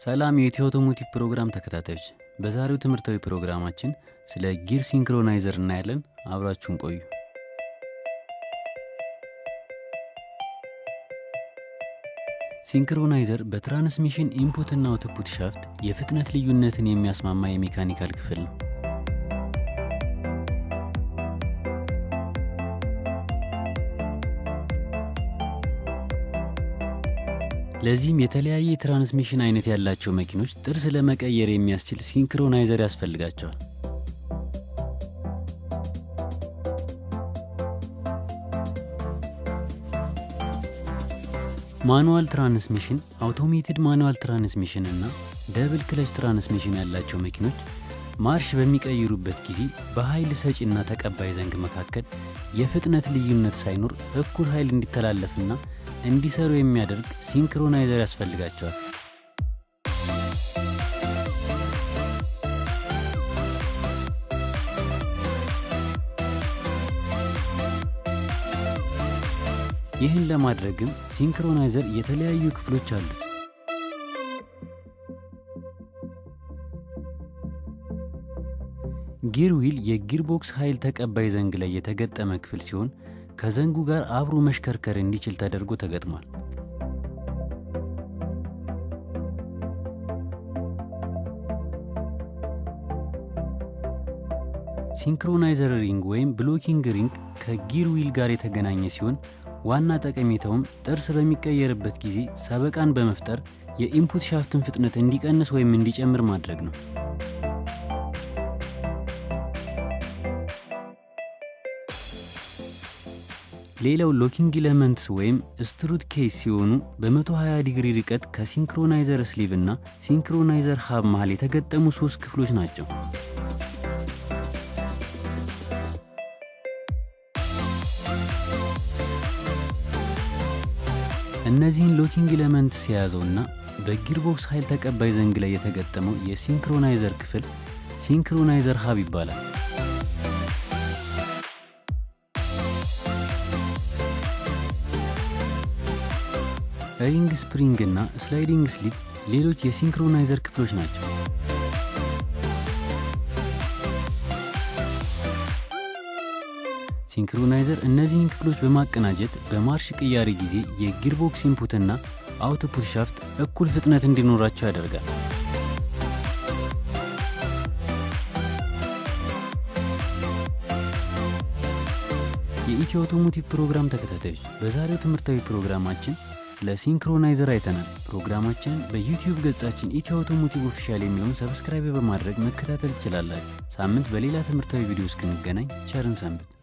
ሰላም የኢትዮ አውቶሞቲቭ ፕሮግራም ተከታታዮች፣ በዛሬው ትምህርታዊ ፕሮግራማችን ስለ gear synchronizer እናያለን። አብራችሁን ቆዩ። Synchronizer በ transmission input እና output shaft የፍጥነት ልዩነትን የሚያስማማ የ mechanical ክፍል ነው። ለዚህም የተለያየ የ transmission አይነት ያላቸው መኪኖች ጥርስ ለመቀየር የሚያስችል synchronizer ያስፈልጋቸዋል። Manual transmission፣ automated manual transmission እና double clutch transmission ያላቸው መኪኖች ማርሽ በሚቀይሩበት ጊዜ በኃይል ሰጪና ተቀባይ ዘንግ መካከል የፍጥነት ልዩነት ሳይኖር እኩል ኃይል እንዲተላለፍና እንዲሰሩ የሚያደርግ synchronizer ያስፈልጋቸዋል። ይህን ለማድረግም synchronizer የተለያዩ ክፍሎች አሉት። Gear wheel የ gearbox ኃይል ተቀባይ ዘንግ ላይ የተገጠመ ክፍል ሲሆን ከዘንጉ ጋር አብሮ መሽከርከር እንዲችል ተደርጎ ተገጥሟል። Synchronizer ring ወይም blocking ring ከ gear wheel ጋር የተገናኘ ሲሆን ዋና ጠቀሜታውም ጥርስ በሚቀየርበት ጊዜ ሰበቃን በመፍጠር የ input shaft ን ፍጥነት እንዲቀንስ ወይም እንዲጨምር ማድረግ ነው። ሌላው locking elements ወይም strut case ሲሆኑ በ120 ዲግሪ ርቀት ከ synchronizer sleeve እና synchronizer hub መሃል የተገጠሙ ሶስት ክፍሎች ናቸው። እነዚህን locking elements የያዘውና በ gearbox ኃይል ተቀባይ ዘንግ ላይ የተገጠመው የ synchronizer ክፍል synchronizer hub ይባላል። Ring spring እና sliding sleeve ሌሎች የ synchronizer ክፍሎች ናቸው። Synchronizer እነዚህን ክፍሎች በማቀናጀት በማርሽ ቅያሬ ጊዜ የ gearbox input እና output shaft እኩል ፍጥነት እንዲኖራቸው ያደርጋል። የኢትዮ አውቶሞቲቭ ፕሮግራም ተከታታዮች፣ በዛሬው ትምህርታዊ ፕሮግራማችን ስለ synchronizer አይተናል። ፕሮግራማችንን በዩቲዩብ ገጻችን ኢትዮ አውቶሞቲቭ official የሚለውን subscribe በማድረግ መከታተል ትችላላችሁ። ሳምንት በሌላ ትምህርታዊ ቪዲዮ እስክንገናኝ ቸር እንሰንብት።